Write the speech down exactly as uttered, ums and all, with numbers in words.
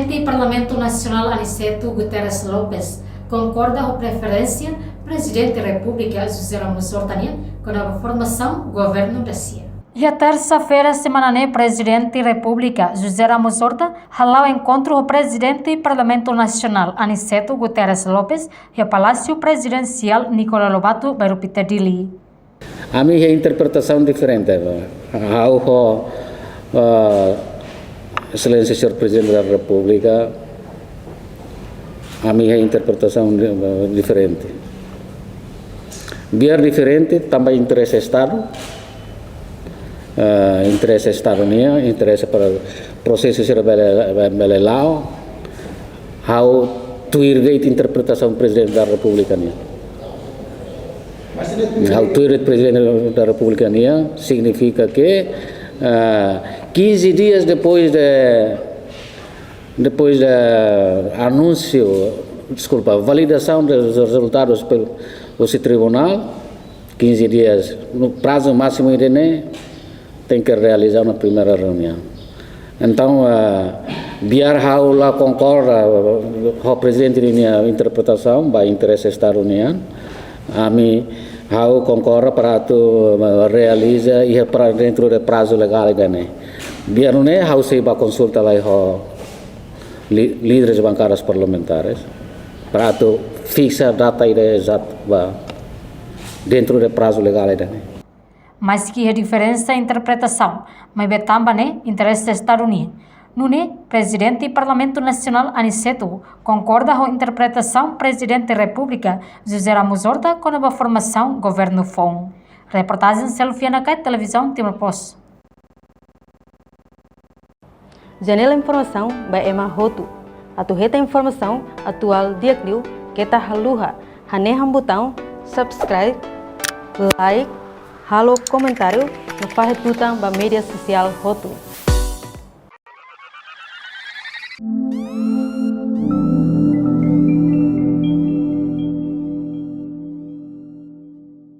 Prezidente Parlamentu Nasionál Aniceto Guterres Lopes konkorda ho preferénsia Prezidente Repúblika José Ramos Horta nian kona-ba formasaun governu da-sia. Iha tersa-feira semana ne'e, Prezidente Repúblika José Ramos Horta hala'o enkontru ho Prezidente Parlamentu Nasionál Aniceto Guterres Lopes iha Palásiu Prezidensiál Nicolau Lobato, Bairru Piccadilly. Ami iha interpretasaun diferente, ba. Ha'u ho, ah, Exelénsia Señór Prezidente da Repúblika, ami iha interpretasaun di-, diferente. Biar diferente, tanba interese Estadu, eh, interese Estadu nian, interese para prosesu sira bele, bele la'o, ha'u tuir de'it interpretasaun Prezidente da Repúblika nian. Ha'u tuir de'it Prezidente da Repúblika nian, signifika ke, eh, quinze dias depois de Depois da anúnsiu, deskulpa, validasaun dos rezultadus pelo, husi tribunál, quinze dias, no prazu másimu ida-ne'e, tenke realiza ona primeira reuniaun. Entaun, ah, biar ha'u la konkorda, ah, ho Prezidente ninia interpretasaun ba interese Estadu nian, ami, ha'u konkorda para atu, ah, realiza iha pra-, dentro de prazu legál ida-ne'e. Biar nune'e ha'u sei ba konsulta lai ho li-, líderes bankadas parlamentares para atu fiksa data ida ezatu ba dentro de prazu legál ida-ne'e. Maski iha diferensa interpretasaun, maibé tanba ne'e interese Estadu nian. Nune'e, Prezidente Parlamentu Nasionál Aniceto konkorda ho interpretasaun Prezidente Repúblika José Ramos Horta kona-ba formasaun governu foun. Reportajen Selviana Kait, Televizaun Timor Post. Janela informasaun ba ema hotu. Atu hetan informasaun atuál di'ak liu, keta haluha hanehan butaun subscribe, like, halo komentáriu no fahe tutan ba média sosiál hotu.